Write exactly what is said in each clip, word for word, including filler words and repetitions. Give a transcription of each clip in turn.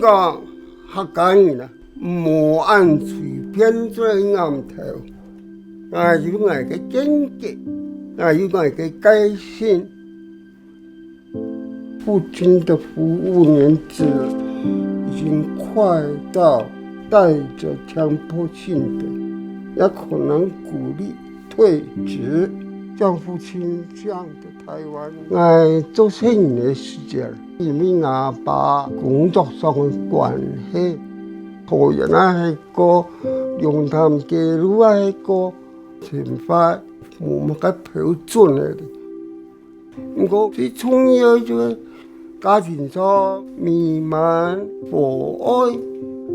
講客家人啊，無恁隨便做念頭，𠊎有𠊎个見解，𠊎有𠊎个個性。父親的服務年資已經快到帶著強迫性的，也可能鼓勵退職。像父親這樣的台灣，𠊎做細人个時節，因為吾爸工作上个關係，桃園啊係過，龍潭街路啊係過，生活無麼个標準个。毋過最重要就係家庭上美滿和藹，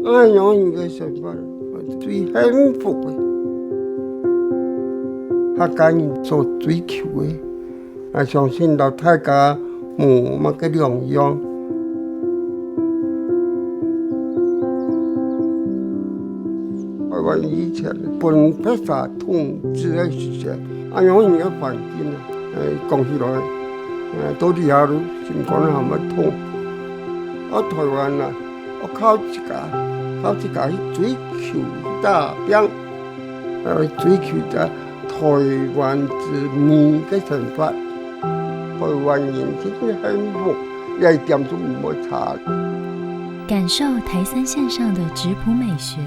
恁樣个生活最幸福个。客家人所追求个，𠊎相信摎大家無麼个兩樣。台灣以前分白沙統治个時節，恁樣个環境啊， 誒，講起來，誒，到這下都心肝還會痛。啊，台灣啊，愛靠自家，靠自家去追求打拚，呃，追求這台灣之美个生活。台灣人真正幸福，這一點都毋會差。感受台三線上的質樸美學，